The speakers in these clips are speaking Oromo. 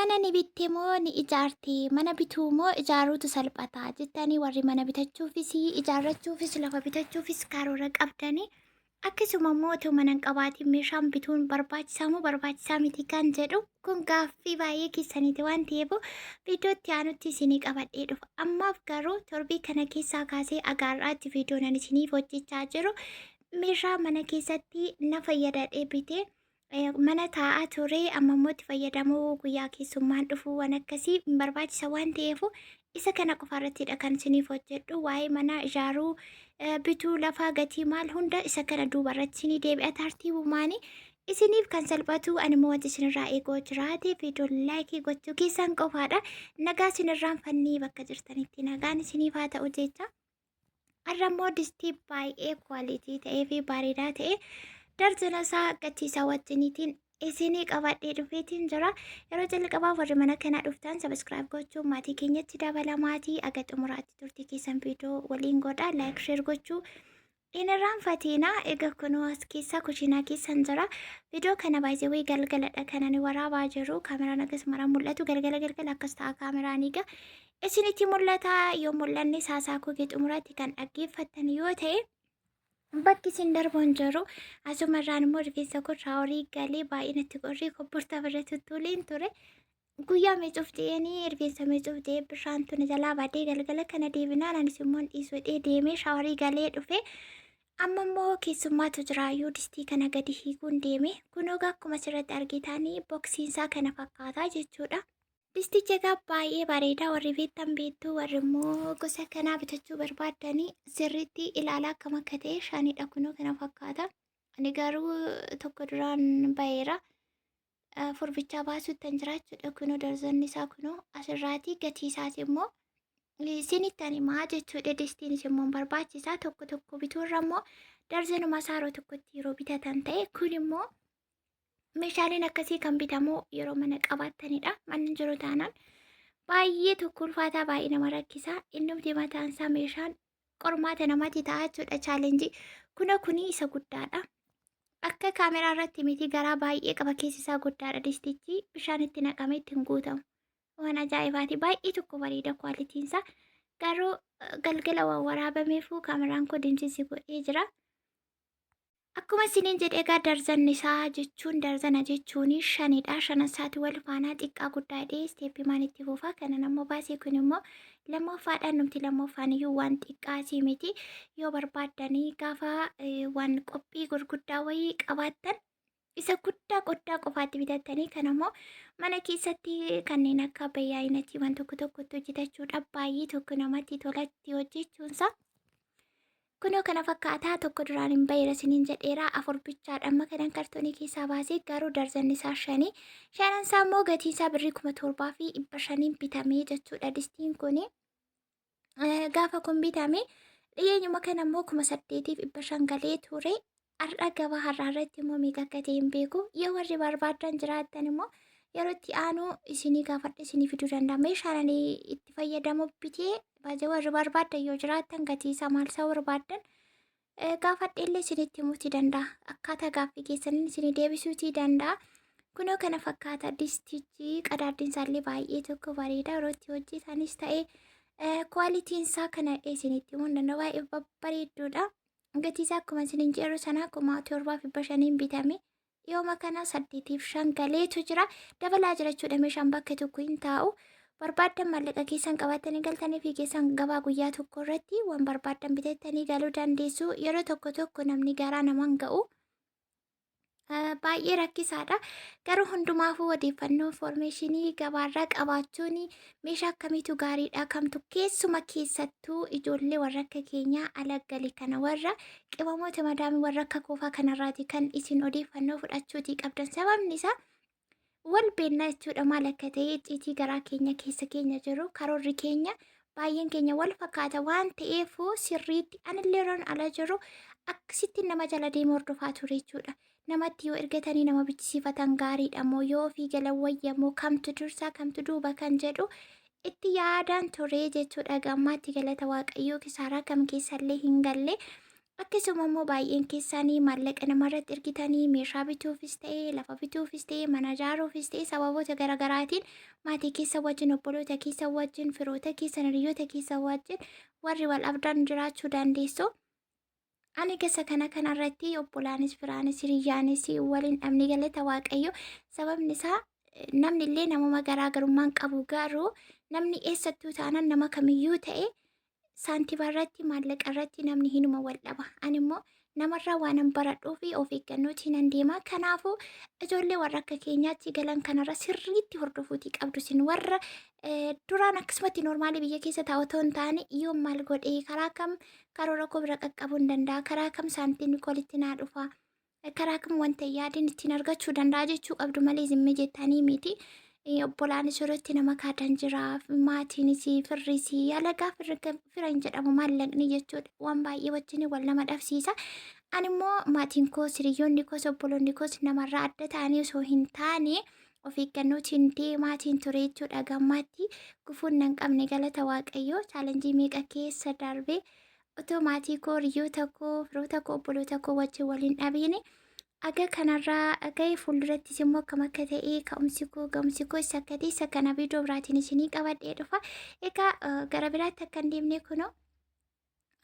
Mana ni bitte moo ni ijaarte? Mana bituu moo ijaaruutu salphata? Jettanii warri mana bitachuufis ijaarrachuufis lafa bitachuufis karoora qabdanii akkasuma immoo otoo mana hin qabaatiin meeshaan bituun barbaachisaa moo barbaachisaa miti kan jedhu kun gaaffii baay'ee keessaniiti waan ta'eef viidiyoo itti aanutti isinii qabadhee dhufa. Ammaaf garuu torbii kana keessaa kaasee agaarraatti viidiyoon ani isiniif hojjechaa jiru meeshaa mana keessatti na fayyadadhee bitee mana taa'aa ture amma immoo itti fayyadamuu guyyaa keessummaan dhufuu waan akkasii hin barbaachisa waan ta'eef isa kana qofa irrattidha kan isiniif hojjedhu. Waa'ee manaa ijaaruu, bituu, lafaa, gatii maal hunda isa kana duuba irratti isinii deebi'a tartiibumaani. Isiniif kan salphatu ani immoo wanti isinirraa eeguu jiraate viidiyoo laayikii gochuu keessan qofaadha. Nagaa isinirraan fannii bakka jirtanitti nagaan isiniif haa ta'u jecha. Har'a immoo distii baay'ee kwaalitii ta'ee fi bareedaa ta'e darzana isaa gatii isaa wajjiniitiin isinii qabadhee dhufeetiin jira. Yeroo jalqabaaf warri mana kanaa dhuftan sabiskiraayib gochuun maatii keenyatti dabalamaatii aga xumuraatti turtii keessan viidiyoo waliin godha. Laayik sheer gochuu hin irraanfatiina. Egaa kunoo as keessaa kushiinaa keessan jira. Viidiyoo kana baay'ee galgaladha kan ani waraabaa jiru. Kaameraan akkas mara mul'atu galgala galgala akkas ta'a kaameraan egaa. Isinitti mul'ata yoo mul'anne saasaa koo xumuraatti kan dhaggeeffattan yoo ta'e bakki isin darbu hin jiru. Asuma irraan immoo rifeensa koo shaaworii galee baay'inatti qorrii kobbortaa irra tuttuuleen ture. Guyyaa miicuuf jedhanii rifeensa miicuuf jedhee bishaantu na jalaa badee galgala kana deebinaan anis immoo hin dhiisu jedhee deemee shaaworii galee dhufe. Amma immoo keessummaatu jiraayyuu distii kana gadi hiikuun deeme. Kunoo akkuma asirratti argitanii boksiinsaa kana fakkaataa jechuudha. Distichi egaa baay'ee bareeda warri beektan beektu warri immoo gosa kanaa bitachuu barbaaddanii sirriitti ilaalaa akkam akka ta'e shanidha kunoo kana fakkaata. Ani garuu tokko duraan baheera. Furbichaa baasuutti kan jiraachuudha kunoo darzanni isaa kunoo asirraati gatii isaati immoo isinitti ani himaa jechuudha. Distiinis immoo barbaachisaa tokko tokko bituurra immoo darzanuma isaa yeroo tokkotti yeroo bitatan ta'e kun immoo meeshaaleen akkasii kan bitamu yeroo mana qabaattanidha. Manni jiru taanaan baay'ee tokko ulfaataa baay'ee nama rakkisa. Innumti mataan isaa meeshaan qormaata namatti ta'a jechuudha chaalenjii. Kuna kuni isa guddaadha. Akka kaameraa irratti miti garaa baay'ee qaba keessi isaa guddaadha distichi bishaan itti naqamee ittiin guutamu. Waan ajaa'ibaati baay'ee tokko bareeda kwaalitiin isaa. Garuu galgala waan waraabameefuu kaameraan koo dimsisi godhee jira. Akkuma isiniin jedhe egaa darzanni isaa jechuun darzana jechuun shanidha. Shanan isaati wal faanaa xiqqaa guddaa jedhee isteeppii maan itti fufa. Kanan ammoo baasee kun immoo lammaffaadhaan numti lammaffaan iyyuu waan xiqqaasii miti. Yoo barbaaddanii gaafa waan qophii gurguddaa wayii qabaattan isa guddaa guddaa qofaatti bitattanii kan ammoo mana keessatti kanneen akka bayyaayinatii waan tokko tokkotti hojjetachuudhaaf baay'ee tokko namatti tolatti hojjechuunsa. Kunoo kana fakkaataa tokko duraan hin baheera isiniin jedheera afur bichaadha amma kanan kartoonii keessaa baasee garuu darzanni isaa shanii shanan isaa immoo gatiin isaa birrii 7500n bitamee jechuudha distiin kuni gaafa kun bitame dhiyeenyuma kana immoo 8500 galee ture har'a gabaa har'aa irratti immoo meeqa akka ta'e hin beeku yoo warri barbaadan jiraattan immoo yeroo itti aanu isinii gaafadhe isinii fiduu danda'a meeshaan ani itti fayyadamu bitee baay'ee warri barbaaddan yoo jiraattan gatii isaa maal isaa barbaaddan gaafadhe illee isinitti himuuti danda'a. Akkaataa gaaffii keessaniin isinii deebisuuti danda'a. Kunoo kana fakkaata distichi qadaaddiin isaallee baay'ee tokko bareeda yeroo itti hojjetanis ta'e kwaalitiin isaa kana isinitti himuu hin danda'u baay'ee babbareedduudha. Gatii isaa akkuma isiniin jedhu sana 7500n bitame. Dhiyooma kana 8 fi 5 galeetu jira. Dabalaa jira jechuudha meeshaan bakka tokko hin taa'u. Barbaaddan maallaqa keessan qabattanii galtanii fi keessan gabaa guyyaa tokko irratti waan barbaaddan bitattanii galuu dandeessu. Yeroo tokko tokko namni garaa namaan ga'u. Baay'ee rakkisaadha. Garuu hundumaafuu odeeffannoo infoormeeshinii gabaarraa qabaachuun meeshaa akkamiitu gaariidha kamtu keessuma keessattuu ijoollee warra akka keenyaa ala gale kana warra qimamoota madaamii warra akka koofaa kanarraati kan isin odeeffannoo fudhachuutii qabdan. Sababni isaa wal beennaa jechuudha maal akka ta'e icciitii garaa keenya keessa keenya jiru karoorri keenya baay'een keenya wal fakkaata waan ta'eef sirriitti anillee yeroon ala jiru akkasitti nama jala deemu hordofaa ture jechuudha. Namatti yoo ergatanii nama bichisiifatan gaariidha moo yoo ofii galan wayya moo kamtu dursaa kamtu duuba kan jedhu itti yaadaan ture jechuudha. Gammaatti galata Waaqayyoo kisaaraa kam keessallee hin galle. Akkasuma immoo baay'een keessanii maallaqa namarratti ergitanii meeshaa bituufis ta'ee lafa bituufis ta'ee mana ijaaruufis ta'ee sababoota garaagaraatiin maatii keessa wajjin, obboloota keessa wajjin, firoota keessan, hiriyoota keessa wajjin warri wal abdan jiraachuu dandeessu. Ani gasa kana kanarratti obbolaanis firaanis hiriyyaanis waliin dhabne, galata Waaqayyo. Sababni isaa namni illee namuma garaagarummaan qabu, garuu namni eessattuu taanaan nama kamiyyuu ta'e saantima irratti, maallaqa irratti namni hinuma wal dhaba. Ani immoo namarraa waanan baradhuu fi of eeggannootiin nan deema. Kanaafuu ijoollee warra akka keenyaatti galan kanarra sirriitti hordofuutii qabdu. Isin warra duraan akkasumatti normaalii biyya keessa taa'u otoo hin taane, yoom maal godhee karaa kam karoora koo bira qaqqabuu hin danda'a, karaa kam saantimni walitti naa dhufa, karaa kam wanta yaadin ittiin argachuu danda'a jechuu qabdu malee zimmee jettanii miti. Obbolaanis irratti nama kaadan jira, maatiinis, firris, alagaa fira hin jedhamu maallaqni jechuudha. Waan baay'ee wajjin wal nama dhabsiisa. Ani immoo maatiin koos, hiriyoonni koos, obboloonni koos namarraa adda ta'anii osoo hin taane of eeggannootiin deemaatiin ture jechuudha. Gammaatti gufuun nan qabne, galata Waaqayyoo. Challenge meeqa keessa darbee otoo maatii koo, hiriyoota koo, firoota koo, obboloota koo wajjin waliin dhabiin aga kanarraa ga'ee. Fuuldurattis immoo akkam akka ta'e, ka'umsi koo, ga'umsi koo isa akka ta'e, isa kana viidiyoo biraatiin isinii qabadhee dhufa. Egaa gara biraatti akka hin deemne, kunoo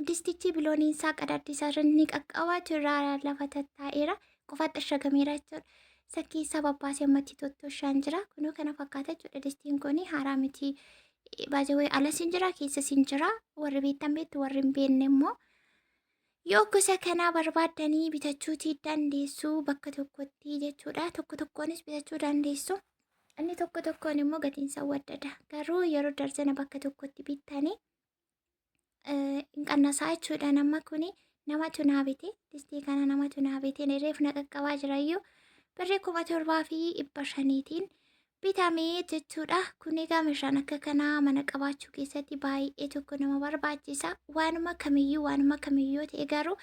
distichi bilooniin isaa qadaaddi isaa irra ni qaqqabaatu irraa lafa tattaa'eera. Qofaatti ashagameera jechuudha. Isa keessaa babbaasee ammatti tottoshaan jira. Kunoo kana fakkaata jechuudha. Distiin kun haaraa miti. Baay'ee alas hin jira, keessas hin jira. Warri beektan beektu, warri hin beekne immoo yoo gosa kanaa barbaaddanii bitachuutii dandeessu bakka tokkotti jechuudha. Tokko tokkoonis bitachuu dandeessu. Inni tokko tokkoon immoo gatiin isaa waddada. Garuu yeroo darzana bakka tokkotti bittanii hin qannasaa jechuudha. Nama kuni namatu naa bite. Distii kana namatu naa bite. Reef na qaqqabaa jirayyuu birrii 7500tiin bitamee jechuudha. Kun egaa meeshaan akka kanaa mana qabaachuu keessatti baay'ee tokko nama barbaachisa. Waanuma kamiyyuu, waanuma kamiyyuu ta'e garuu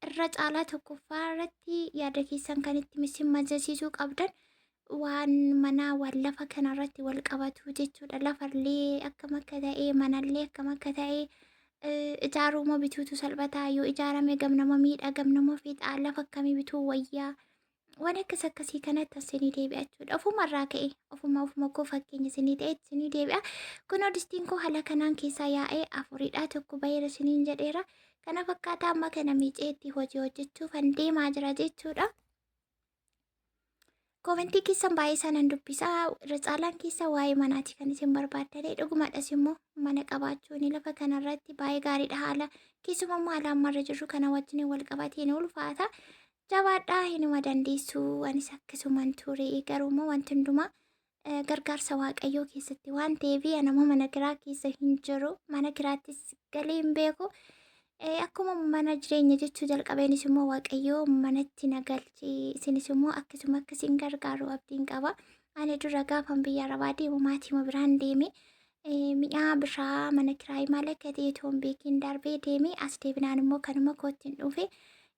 irra caalaa tokkoffaa irratti yaada keessan kan itti misin majjisiisuu qabdan waan manaa, waan lafa kanarratti wal qabatu jechuudha. Lafallee akkam akka ta'e, manallee akkam akka ta'e, ijaaruu moo bituutu salphataa, yoo ijaarame gam nama miidha, gam nama fiixaa, lafa akkamii bituu wayyaa, waan akkas akkasii kanatti isinii deebi'a jechuudha. Ofumarraa ka'e ofuma ofuma koo fakkeenya isinii ta'e isinii deebi'a. Kunoo distiin koo haala kanaan keessaa yaa'ee afuridha, tokko baheera isiniin jedheera. Kana fakkaata, amma kana miicee itti hojii hojjechuufan deemaa jira jechuudha. Comment keessan baay'ee sanan dubbisaa. Irra caalaan keessa waa'ee manaati kan isin barbaaddanii. Dhugumadhas immoo mana qabaachuun lafa kanarratti baay'ee gaariidha. Haala keessumaa immoo haala ammarra jirru kana wajjin wal qabatee ni ulfaata. Jabaadhaa, hinuma dandeessu. Anis akkasuman ture, garuu immoo wanti hundumaa gargaarsa Waaqayyoo keessatti waan ta'eef anammoo mana kiraa keessa hin jiru. Mana kiraattis galee hin beeku. Akkuma mana jireenya jechuu jalqabeenis immoo Waaqayyoo manatti na galchee, isinis immoo akkasuma akkasiin gargaaru abdiin qaba. Ani dura gaafan biyya Arabaa deemu maatii biraan deeme, mi'a bishaa mana kiraayii maal akka ta'e otoo hin beekin darbee deeme, as deebinaan immoo kanuma kootti hin dhufe.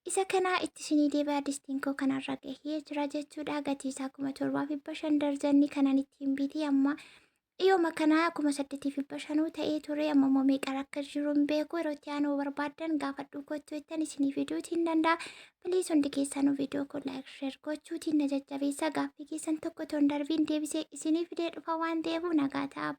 Isa kana itti isinii deebi'a, distiin koo kanarra gahee jira jechuudha. Gatii isaa 7500 darzanni kanan ittiin bitee amma dhiyooma kana 8500 ta'ee ture. Amma immoo meeqa akka jiru hin beeku. Yeroo itti aanu barbaaddan gaafadhuu kottu jettan isinii fiduutiin hin danda'a. Please, hundi keessanuu viidiyoo kun like, share gochuutiin na jajjabeessaa. Gaaffii keessan tokko otoo hin darbiin deebisee isinii fidee dhufa waan ta'eef nagaa ta'a.